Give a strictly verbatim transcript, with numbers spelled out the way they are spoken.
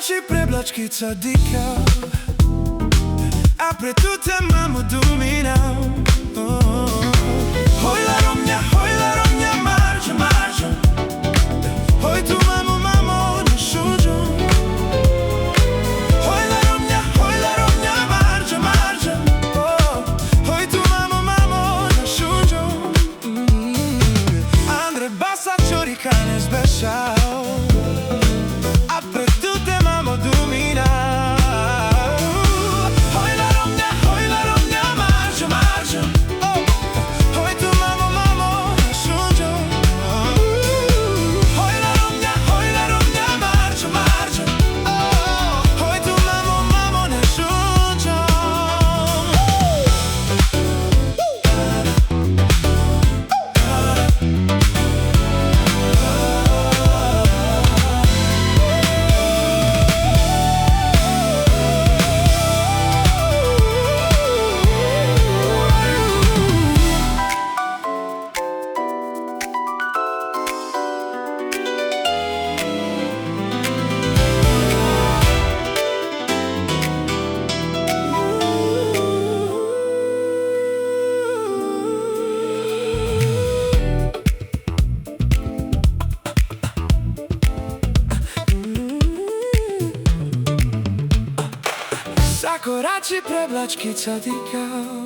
Sakoraci pre blačkica dikha, a pre tute mamo dumina. Hoj la romnja, hoj la romnja, marđa, marđa. Hoj tu mamo, mamo, na šunđum. Hoj la romnja, hoj la romnja, marđa, marđa. Hoj tu mamo, mamo, na šunđum. Andre basa čori kanes bešao, a pre tute mamo dumina. Hoj la romnja, hoj la romnja, marđa, marđa. Hoj tu mamo, mamo, na šunđum. Hoj la romnja, hoj la romnja, marđa, marđa. Hoj tu mamo, mamo, na šunđum. Sakoraci pre blačkica dikha.